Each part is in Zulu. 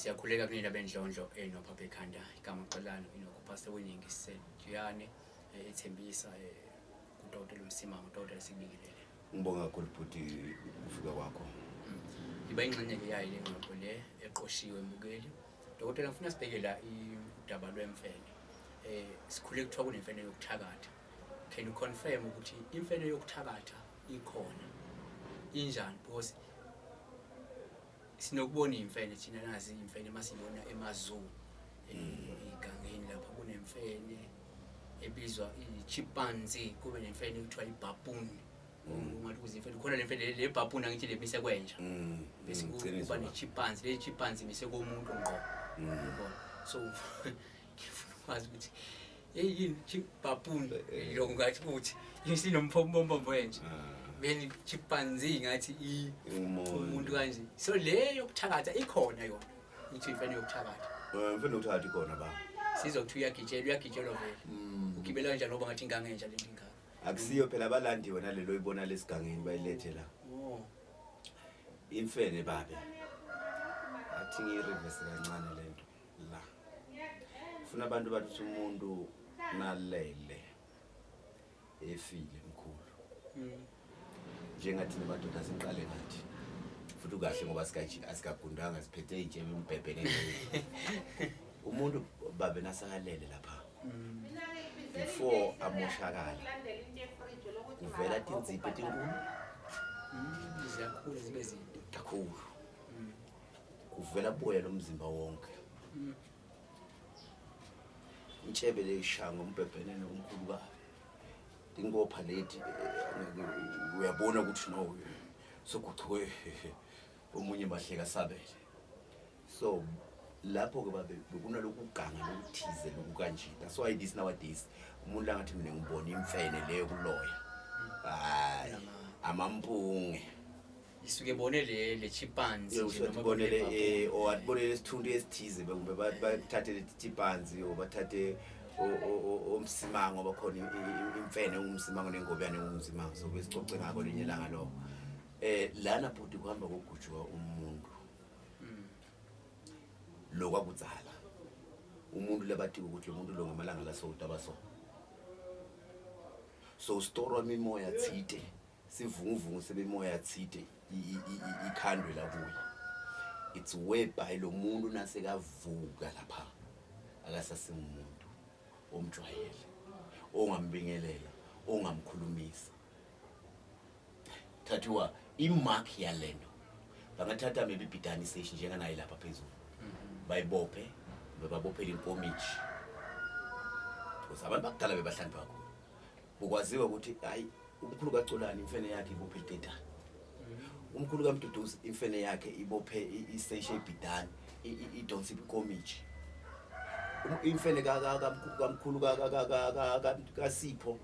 Siyakhuleka kunina bendlondlo enophapha ekhanda igama Xolani inokuphasa weningi sejiyane ethembisa kudokotela uMsimang. Udokotela, sikubingelele. Ngibonga kakhulu bhuti ukufika kwakho. Iba ingxenye-ke yayo le ngxoxo le eqoshiwe, mbukeli. Dokotela, ngifuna sibheke la udaba lwemfene. Sikhule kuthiwa kunemfene yokuthakatha. Can you confirm ukuthi imfene yokuthakatha ikhona, injani? Because sinokubona iy'mfene thina, nazi iy'mfene masiyibona ema-zoo, egangeni lapha kunemfene ebizwa i-chimpanzee, kube nemfene ekuthiwa i-baboon. Ungathi kuze imfene khona le mfene le baboon, angithi lemise kwenja, bese kuba ne-chimpanzee, le chimpanzee imise komuntu ngqo, yabona? So ngifuna ukwazi ukuthi yini baboon lo, ngathi ukuthi isinomphombombombo wenja, then chimpanzee ngathi umuntu kanje. So le yokuthakatha ikhona yona, ukuthi imfene yokuthakatha? Imfene yokuthakatha ikhona ba. Sizokuthi uyagitshelwa, uyagitshelwa vele. Ugibela kanjani ngoba ngathi ingangenja lento ingaka? Akusiyo phela, abalandiwe nalelo oyibona lesigangeni bayilethe la. Imfene babe, athi ngiyi-reverse kancane lento la. Funa abantu bathi umuntu nalele efile, mkhulu, njengathi nemadoda siqale ngathi futhi ukahle ngoba asikagundanga, siphethe iy'tshebe umbhebhe. Umuntu babe nasakalele lapha before amoshakala, kuvela tinzipho etinkulu. Ziyakhula zibe zinde. Kakhulu. Kuvela boya lomzimba wonke, intshebe leyishaya ngombhebhenene omkhulu kabi, ingopha leti uyabona ukuthi no, soguchuke omunye bahleka sabele. So lapho-ke babe bekunalokhu kuganga lokuthize lokhu kanje. That's why this nowadays umuntu angathi mina ngibona imfene leyo kuloya, hayi, amampunge. Isuke bone le chimpanzee nje noma ubonele bone or atibonele isithuntu esithize, kumbe bathathe leti chimpanzee or bathathe omsimango bakhona, imfene ungumsimango nengobiyane ungumsimango. So besicoce ngako linye ilanga lokho. Lana bhuti kuhamba kogujuka umuntu lokwakudzala, umuntu labathi ukuthi lo muntu lo ngamalanga la sowutaba, so storwa imimoya thite, sivunguvungu sebimoya thite ikhandwe la kuye. It's whereby lo muntu nasekavuka lapha akasasingumuntu omjwayele, ongambingelela, ongamkhulumisa. Thathiwa i-mark yalento, bangathatha maybe ibhidani seshi njenganaye lapha phezulu, bayibophe, bebabophele inkomishi, because abantu bakudala bebahlonipha kakhulu. Bukwaziwa ukuthi hayi, umkhulu kaColani imfene yakhe ibophe iketani, umkhulu kaMduduzi imfene yakhe ibophe iseshe ibhidani, idonsa inkomishi. Imfene kamkhulu kaSipho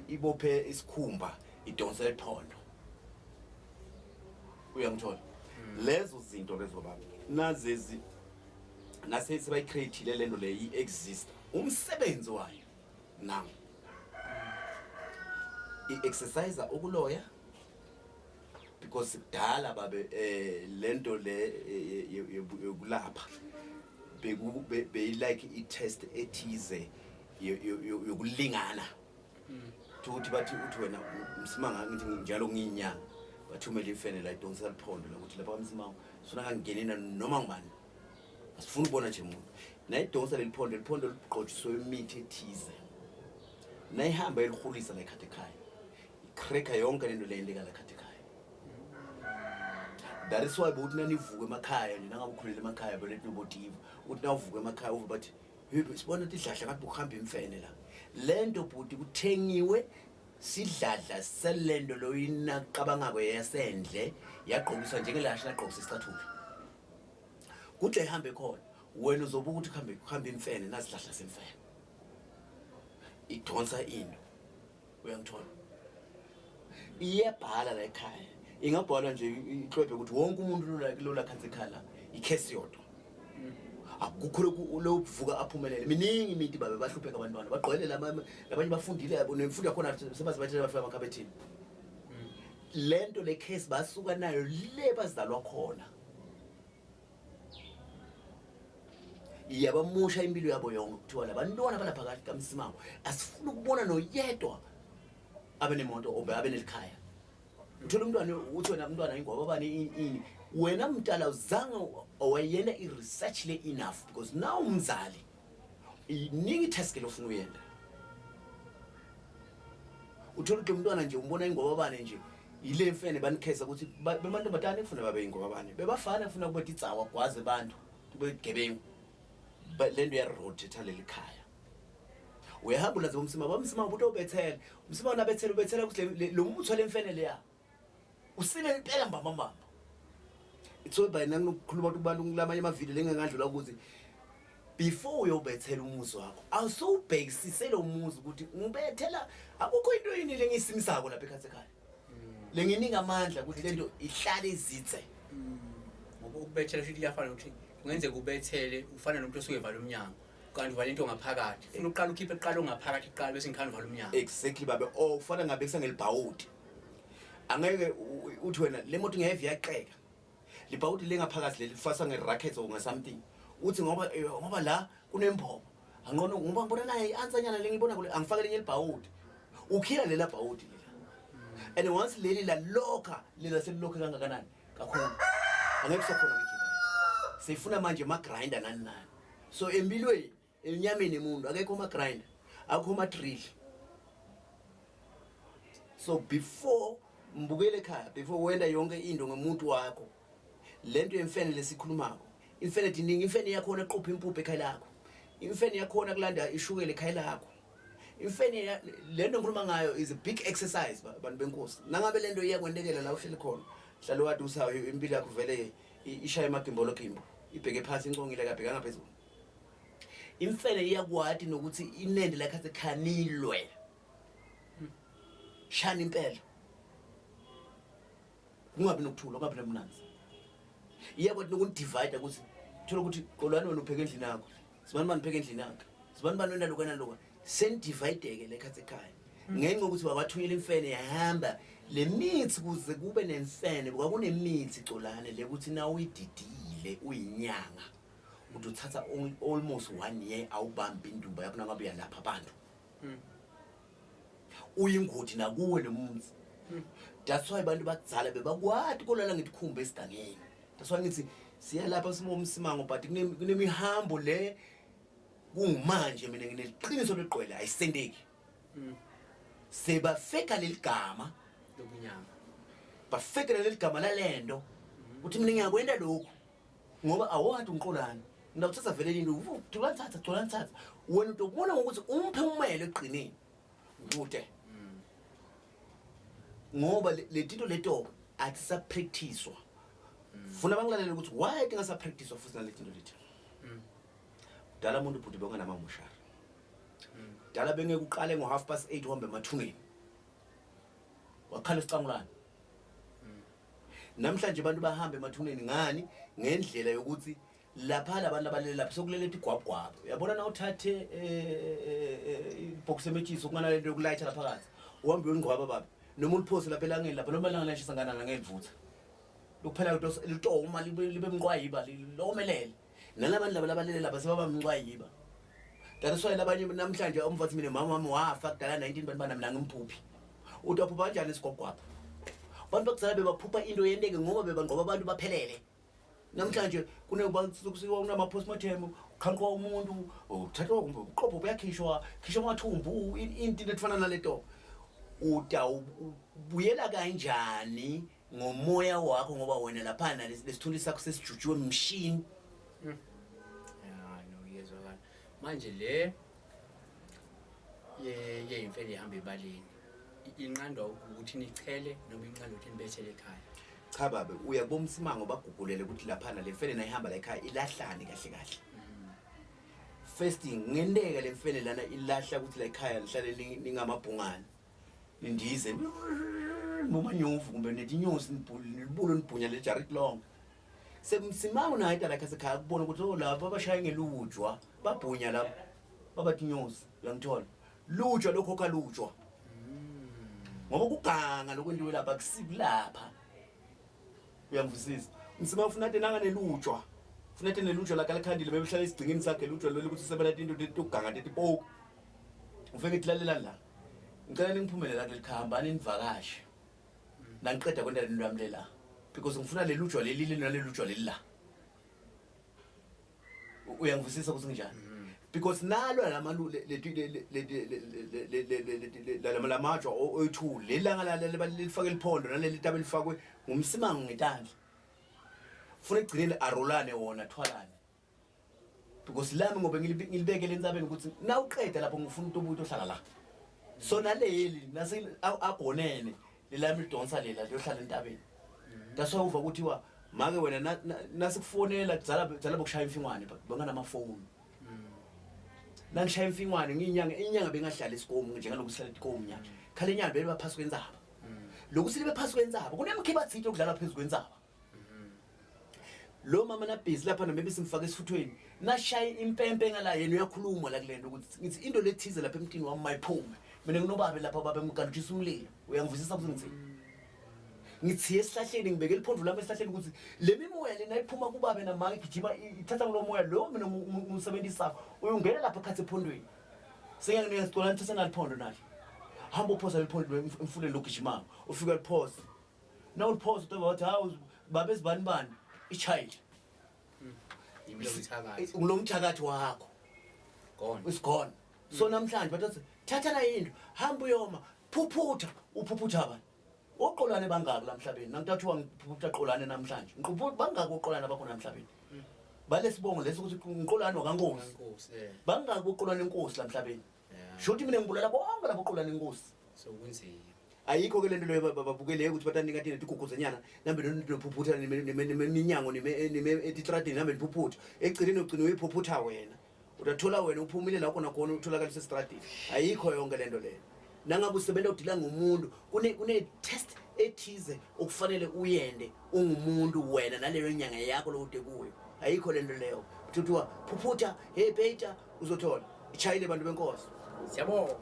ibophe isikhumba, idonsa iphondo. Uyangithola? Lezo zinto lezo baba nazezi nase sebayi-create-ile lento le, i-exist umsebenzi wayo now i-exercise ukuloya, because kudala babe lento le yokulapha beku beyi-like i-test ethize yokulingana ukuthi bathi uthi wena Msimanga, ngithi njalo ngiyinyanga, bathumele imfene la idonsa liphondo la ukuthi lapha kaMsimanga sifuna kangingenina noma ngubani, asifuni ukubona nje umuntu. Nayidonsa leli phondo, liphondo ligqotshiswe imithi ethize, nayihamba elihulisa la ekhaya ekhaya, i-cracker yonke lento le yenteka la ekhaya ekhaya. That is why bokuthi nanivuka emakhaya nje, nangabe ukhulele emakhaya belethi nobotiva, uthi nawuvuka emakhaya uve bathi, "Hey, sibona ukuthi idladla ngathi bukuhamba imfene la." Lento bhuti kuthengiwe sidladla selento lo inaqabangako yasendle, yagqokiswa njengelasha, lagqokisa isicathulo kuthi ayihambe khona. Wena uzobuka ukuthi kuhambe kuhamba imfene, nasidladla semfene idonsa into. Uyangithola? Iyabhala la ekhaya, ingabhalwa nje ihlwebhe ukuthi wonke umuntu lola lola khansi ekhaya la ikhesi yodwa, akukho lokhu lokuvuka aphumelele. Miningi imiti babe bahlupheka abantwana, bagqwele labanye bafundile yabo, nemfundo yakhona sebaze bathele bafika amakhabethini. Lento le case basuka nayo le bazalwa khona. Iyabamusha impilo yabo yonke. Kuthiwa labantwana balapha kahle kaMsimango, asifuni ukubona noyedwa abe nemoto or abe nelikhaya. Uthola umntwana, uthi wena umntwana ingwaba bani ini ini. Wena mntala uzange wayena i-research le enough, because now umzali iningi i-task lofuna uyenda. Uthola ukuthi lo mntwana nje umbona ingwababane nje, yile mfene banikhesa ukuthi bemantombazane kufuna babe ingwababane, bebafana kufuna kube titsawa gwaze abantu kube gebengu. Le nto iyarotate leli khaya. Uyahamba ulaze umsima bamsima ubuthi obethele umsima nabethele ubethela ukuthi lo muthi walemfene leya usile impela mbamba mbamba. It's all by nanginokukhuluma ukuthi kubantu kulamanye amavidiyo lengingadlula ukuthi before uyobethela umuzi wakho, awusowubhekisise lo muzi ukuthi ngibethela akukho into yini lengiyisimisako lapha ekhathi ekhaya lenginika amandla ukuthi lento ihlale izitse. Ngoba ukubethela futhi kuyafana nokuthi kungenzeka ubethele ufana nomuntu osuke evala umnyango, kanti uvala into ngaphakathi. Funa uqala ukhiphe kuqala ongaphakathi kuqala, bese ngikhanda uvala umnyango. Exactly babe, or ufana ngabe kusangelibhawudi, angeke uthi wena le moto ngiyeva iyaqeka, libhawudi lengaphakathi leli lifasa nge-racket or nge-something, uthi ngoba la kunembobo angqono, ngoba ngibona naye i-ansanyana le ngiyibona kule, angifake elinye libhawudi. Ukhila lela bhawudi lela, and once leli lalokha lela selilokhe kangakanani kakhulu, angeke usakhona ukuyikhipha. Seyifuna manje ama-grinder nani nani. So empilweni, enyameni emuntu akekho ama-grinder, akukho ama-drill. So before mbukele ekhaya, before wenda yonke into ngomuntu wakho, lento yemfene lesikhulumako, imfene diningi. Imfene yakhona eqopha impuphu ekhaya lakho, imfene yakhona kulanda ishukela ekhaya lakho, imfene lento ngikhuluma ngayo is a big exercise, bantu benkosi. Nangabe lento iyakwentekela la uhleli khona, hlala wadi usayo impilo yakho vele ishaye emagimbolo gimbo, ibheke phansi, incongile, kabhekanga phezulu. Imfene iyakwati nokuthi inende lakhathi khanilwe shana impela, kungabi nokuthula, kungabi nemnanzi. Iyakwati nokuni-divide ukuthi thola ukuthi qolani wena upheke endlini yakho, sibani bani upheke endlini yakhe, sibani bani wena lokana lokana, senidivayideke lekhathi ekhaya ngenxa yokuthi wakwathunyela imfene yahamba le mithi. Kuze kube nemfene kwakunemithi colane le ukuthi na uyididile uyinyanga uthi uthatha almost one year awubambi indumba yakho nangabe uyalapha abantu, uyingoti nakuwe lo muntu. That's why abantu bakudala bebakwati kolala ngetikhumba esigangeni. That's why ngithi siyalapha simo umsimango, but kunemihambo le kungumanje mina ngineqiniso leqwele ayisendeki, sebafeka leli gama lobunyanga. Bafekela leli gama lalento uthi mina ngiyakwenda lokhu ngoba awadi ungiqolani, ngidawuthatha vele into gculani, thatha gculani, thatha wena utokubona ngokuthi umphe umele ekugcineni kude, ngoba le tinto leto atisapracticewa. Funa bangilalele ukuthi why tingasapracticewa futhi nale tinto leti. Kudala umuntu bhuti benganamamoshari, dala bengeke uqale ngo-8:30 uhambe emathungeni wakhala isicangulane. Namhlanje abantu bahamba emathuneni ngani? Ngendlela yokuthi lapha labantu abalele lapha sokulele igwabugwabu, uyabona na uthathe ibhokisi emetshisi okunganalento yokulayitha lapha phakathi, uhambe uyongcwaba babe, noma uliphose lapha elangeni lapha, noma ilanga liyashisa nganani angeke livuthe, lukuphela litoma libe mqwayiba lomelele. Nalabantu laba labalele lapha sebaba mqwayiba. That is why labanye namhlanje umfathi mina mama wami wafa kudala 19 bantu bana mina ngimphuphi. Uthi waphupha kanjani isigwagwapha? Abantu bakudala bebaphupha into yenteke ngoba bebangqoba abantu baphelele. Namhlanje kunekuba kunama-postmortem, khanqwa umuntu, uthathwa kumbe uqopho buyakhishwa, khishwa amathumbu, into efana naleto. Utawubuyela kanjani ngomoya wakho ngoba wena laphana lesithunzi sakho sesijutshiwe mshini? Ya, no, iyezwakala manje le yeyimfene ihamba ebaleni, inqandwa ukuthi nichele noma inqandwa ukuthi nibethele ekhaya? Cha babe, uya kubomsimango bagugulele ukuthi laphana le mfene nayihamba la ekhaya ilahlane kahle kahle. First thing, ngenteka le mfene lana ilahla ukuthi la ekhaya lihlale ningamabhungane, nindize nomanyovu kumbe netinyosi, nilibulo nibhunya lejarit lonke. Semsimango naye tala khasekhaya kubona ukuthi oh laba abashaye ngelujwa babhunya lapha babatinyosi, uyangithola? Lujwa lokho kalujwa ngoba kuganga lokwentiwe lapha kusikulapha, uyangivusisa? Umsima ufuna ade nanganelujwa. Funa ete nelujo lakhe alikhandile bebehlala esigcingini sakhe lujo lolu ukuthi sebenza into tokuganga tetipoku. Ufike ethi lalela la. Ngicela ningiphumele la kuleli khaya hambani nivakashe. Nangiqeda kwenta lento yami lela. Because ngifuna lelu jwa leli nalelu jwa leli la. Uyangivisisa ukuthi nginjani? Because nalo lamalu leti lamajwa oyithule lelanga laleli lifake liphondo naleli tabe lifakwe ngumsimango ngetandla. Funa egcineni arolane wona thwalane. Because lami ngoba ngilibekele entsabeni ukuthi nawuqeda lapho ngifuna umuntu obuye utohlala la. So naleli nase agonene lelami lidonsa lela liyohlala entabeni. That's why uva kuthiwa make wena nasikufonela kudzala kudzala bokushaya imfingwane benganamafoni. Nangishaya imfingwane ngiyinyanga inyanga bengahlala esikomu njengaloku sihlala etikomu nyaka. Khala inyanga bebe baphasi kwentsaba. Lokhu silibe phasi kwentsaba kunemkhiba thito okudlala phezu kwentsaba. Lo mama nabhizi lapha noma simfake esifuthweni nashaya impempe ngala yena uyakhuluma la kulento ukuthi ngithi into lethize lapha emtini wami mayiphume mina nginobabe lapha babe ngigalutshisa umlilo. Uyangivisisa ukuthi ngithini? Ngithiye esihlahleni ngibeke iliphondo lami esihlahleni ukuthi le mimoya lena iphuma kubabe namake igijima ithatha ngulo moya lo mina ngiwusebenzisako uyungena lapha khathi ephondweni. Sengiyakunika sicela nithathe naliphondo nali. Hamba uphosa leliphondo emfuleni logijimako ufike liphosa. Nawuliphosa utoba wathi hawu babe ezibani bani ichayile. Yimlo mthakathi. Ngulo mthakathi wakho. Gone. It's gone. So namhlanje bathi thatha la into hamba uyoma phuphutha uphuphutha bani? Oqolane bangaki la emhlabeni? Nangitathiwa ngiphupha qolane namhlanje. Ngiphupha bangaki oqolane abakhona emhlabeni? Balesibongo leso ukuthi ngiqolane wakankosi. Nkosi Bangaki oqolane inkosi la emhlabeni? Yeah. Shothi mina ngibulala bonke labo qolane inkosi. So kunzima. Ayikho ke lento leyo babukele ukuthi batanika thina tigugu zenyana nambe nophuphutha neminyango etitradini nambe niphuphutha egcineni ugcina uyiphuphuthha wena utathola wena uphumile la khona khona utholakala usestradini. Ayikho yonke lento leyo. Nangabe usebenza udila ngumuntu kune test ethize okufanele uyende ungumuntu wena naleyo nyanga yakho lokude kuyo. Ayikho lento leyo kuthiwa phuphutha hey Peter uzothola ichayile bantu benkosi. Siyabonga.